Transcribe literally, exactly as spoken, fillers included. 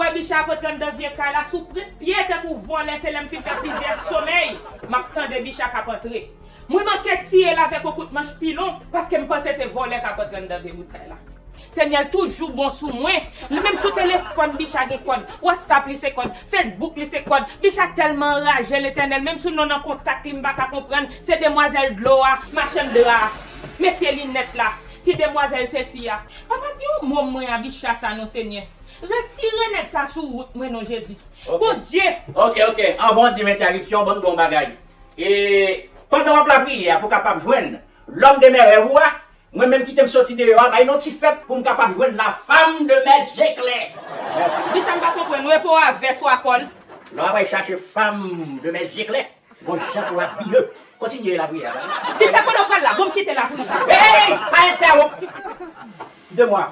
Wè Bicha ap antre anndan vye kay la sou prit pye tankou vòlè, se lè m fin fè plizyè somèy m ap tande Bicha k ap antre. Mwen manke tiye l avèk yon kout manch pilon paske m panse se vòlè k ap antre anndan vye bout kay la. Senyè l toujou bon sou mwen. Li menm sou telefòn Bicha gen kòd, WhatsApp li se kòd, Facebook li se kòd. Bicha tèlman anraje Letènèl, menm sou non nan kontak li m pa ka konprann. Se demwazèl dlo a, machann dra a, mesye linèt la, ti demwazèl sesi a. Papa di yon mo mwen a Bicha sa non Senyè. Retire nèg sa sou wout mwen non Jezi. Bondye. Ok, ok. Anvan w di m entèripsyon, ban m di w yon bagay. E pandan w ap lapriyè a pou w kapab jwenn lòm de mè rèv ou a, mwen menm kite m soti deyò a, bay non ti fèt pou m kapab jwenn la femme de mes éclairs. Bicha m pa konprann, ou e po a vès ou a kòl. Lè w ap al chache femme de mes éclairs, gon jan pou w abiye. Kontinye lapriyè a. Bicha pandan w pral la, bon m kite lapriyè. Hey, pa entèwonp. De mwa.